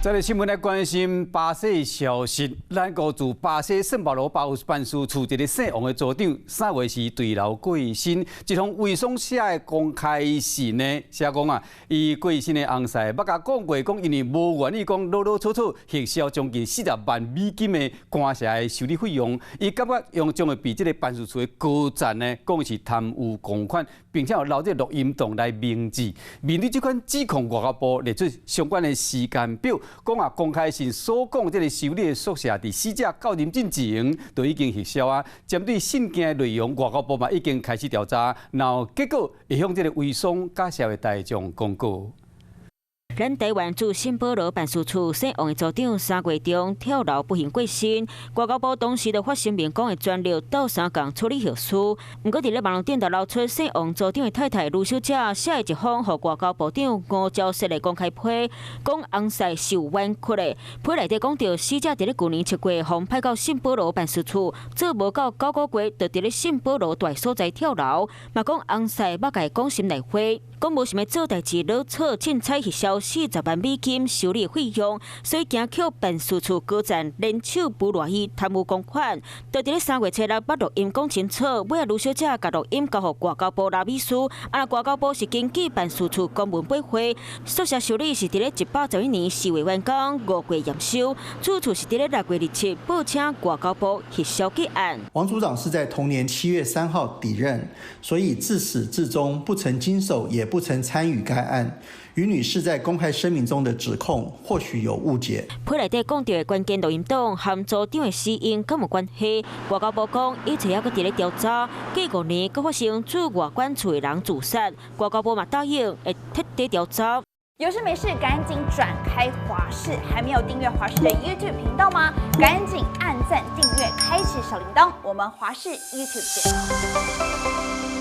這个新聞來關心巴西消息，咱國駐巴西聖保羅辦事處一个姓王的組長，3月時墜樓過身。這封遺孀寫的公開信呢，寫講啊，伊過身的翁婿捌共講過，講因為無願意講囉囉嗦嗦核銷將近40萬美金的官舍的修理費用，伊感覺用將會被這个辦事處的高層呢，講是貪污公款，並且有留這個錄音檔來明證。面對這款指控，外交部列出相關的時間表。講啊，公開信所講這个修理的宿舍，佇死者到任進前就已經核銷啊。針對信件的內容，外交部嘛已經開始調查，然後結果會向這个遺孀佮社會大眾公告。咱台灣駐聖保羅辦事處姓王的組長3月中跳樓不幸過身，外交部當時就發聲明講會全力鬥相共處理後事。毋過佇咧網路頂頭流出姓王組長的太太盧小姐寫的一封予外交部長吳釗燮的公開批，講翁婿是有冤屈的。批內底講著死者佇咧舊年7月予派到聖保羅辦事處做無夠9個月，就佇咧聖保羅蹛所在跳樓，嘛講翁婿捌共伊講心內話，講無想欲做代誌囉嗦凊彩核銷40萬美金修理費用，所以驚予辦事處高層聯手捕賴伊貪污公款。就佇咧3月初六捌錄音講清楚，尾仔盧小姐共錄音交予外交部拉美斯，啊，外交部是根據辦事處公文回覆，宿舍修理是佇咧111年4月完工，5月驗收，主處是佇咧6月27報請外交部核銷結案。王組長是在同年7月3號抵任，所以自始至終不曾經手，也不曾參與該案。余女士在公開聲明中的指控或許有誤解。批內底講著的關鍵錄音檔和組長的死因敢有關係？外交部講，一切猶閣佇咧調查。過5年，閣發生駐外館處的人自殺，外交部嘛答應會徹底調查。有事沒事趕緊轉開華視，還沒有訂閱華視的 YouTube 頻道嗎？趕緊按讚、訂閱、開啟小鈴鐺，我們華視 YouTube 見。